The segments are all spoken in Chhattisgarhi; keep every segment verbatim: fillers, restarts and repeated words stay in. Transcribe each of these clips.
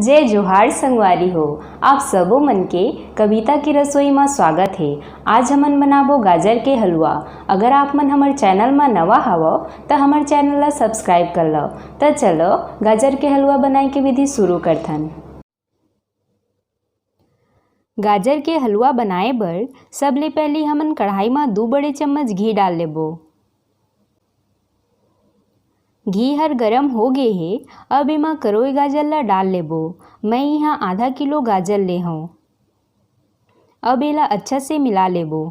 जय जोहार संगवारी हो, आप सबो मन के कविता की रसोई म स्वागत हे। आज हमन बनाबो गाजर के हलवा। अगर आप मन हमर चैनल म नवा हवव, त हमर चैनल ला सब्सक्राइब कर लव। त चलो, गाजर के हलवा बनाए के विधि शुरू करथन। गाजर के हलवा बनाए बर सबले पहिली हमन कढ़ाई म दू बड़े चम्मच घी डाल लेबो। घी हर गरम हो गे हे, अब एमा करोई गाजर ला डाल लेबो। मैं इहाँ आधा किलो गाजर ले हौं। अब एला अच्छा से मिला लेबो।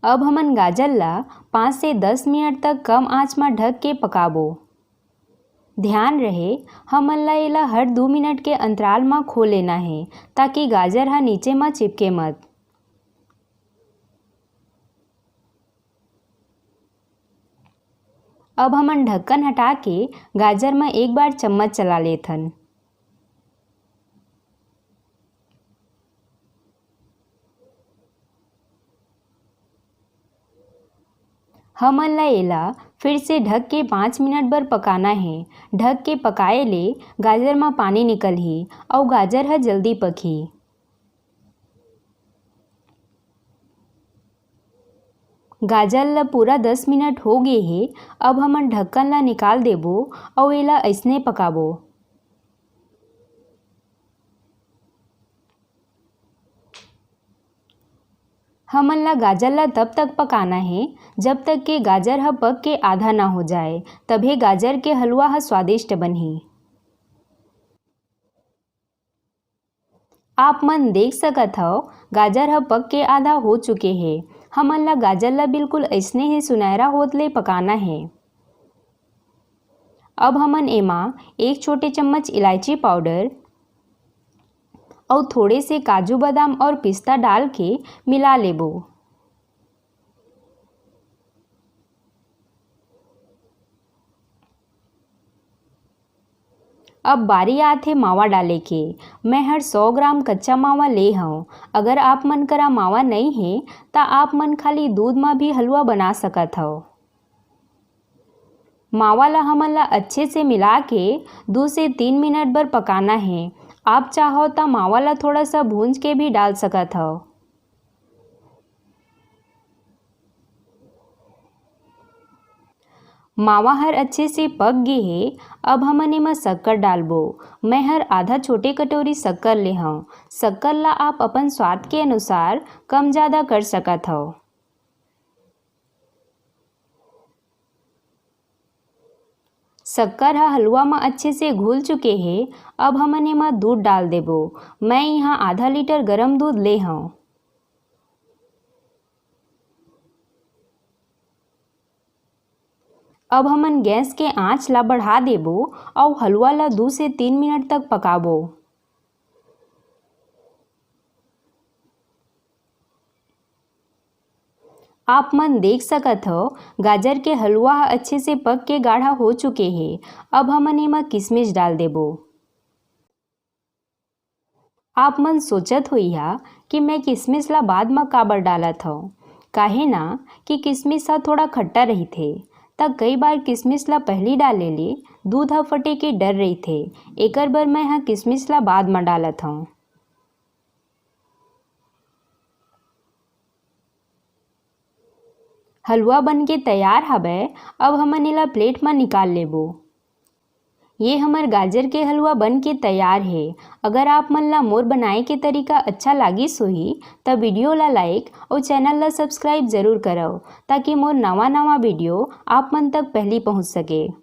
अब हमन गाजर ला पाँच से दस मिनट तक कम आंच म ढक के पकाबो। ध्यान रहे, हमन ला एला हर दू मिनट के अंतराल म खो लेना हे, ताकि गाजर ह नीचे म चिपके मत। अब हमन ढक्कन हटा के गाजर म एक बार चम्मच चला लेथन। हमन ला एला फिर से ढक के पाँच मिनट बर पकाना हे। ढक के पकाए ले गाजर म पानी निकलही अउ गाजर ह जल्दी पकही। गाजर ल पूरा दस मिनट हो गे हे। अब हमन ढक्कन ल निकाल देबो अउ एला अइसने पकाबो। हमन ला गाजर ला तब तक पकाना हे, जब तक के गाजर ह पक के आधा ना हो जाए, तभे गाजर के हलवा ह स्वादिष्ट बनही। आप मन देख सकत हव, गाजर ह पक के आधा हो चुके हे। हमन ला गाजर ला बिल्कुल अइसने ही सुनहरा होत ले पकाना हे। अब हमन एमा एक छोटे चम्मच इलायची पाउडर अउ थोड़े से काजू बादाम और पिस्ता डाल के मिला लेबो। अब बारी आथे मावा डाले के। मैं हर सौ ग्राम कच्चा मावा ले हव। अगर आप मन करा मावा नई हे, त आप मन खाली दूध म भी हलवा बना सकत हव। मावा ला हमन ला अच्छे से मिला के दू से तीन मिनट बर पकाना हे। आप चाहो त मावा ला थोड़ा सा भूंज के भी डाल सकत हव। मावा हर अच्छे से पक गे हे। अब हमन एमा शक्कर डालबो। मैं हर आधा छोटे कटोरी शक्कर ले हव। शक्कर ला आप अपन स्वाद के अनुसार कम जादा कर सकत हव। शक्कर ह हलवा म अच्छे से घुल चुके हे। अब हमन एमा दूध डाल देबो। मैं इहाँ आधा लीटर गरम दूध ले हव। अब हमन गैस के आंच ला बढ़ा देबो अउ हलवा ला दू से तीन मिनट तक पकाबो। आप मन देख सकत हव, गाजर के हलवा ह अच्छे से पक के गाढ़ा हो चुके हे। अब हमन एमा किशमिश डाल देबो। आप मन सोचत होइहा कि मैं किशमिश ला बाद म काबर डालत हव, काहे ना कि किशमिश ह थोड़ा खट्टा रहिथे, त कई बार किशमिश ला पहिली डाले ले दूध ह फटे के डर रहिथे, एकर बर मैं ह किशमिश ला बाद म डालत हव। हलवा बन के तैयार हवय, अब हमन एला प्लेट म निकाल लेबो। ये हमर गाजर के हलवा बन के तैयार हे। अगर आप मन ला मोर बनाए के तरीका अच्छा लागिस होही, त वीडियो ला लाइक अउ चैनल ला सब्सक्राइब जरूर करव, ताकि मोर नवा-नवा वीडियो आप मन तक पहली पहुंच सके।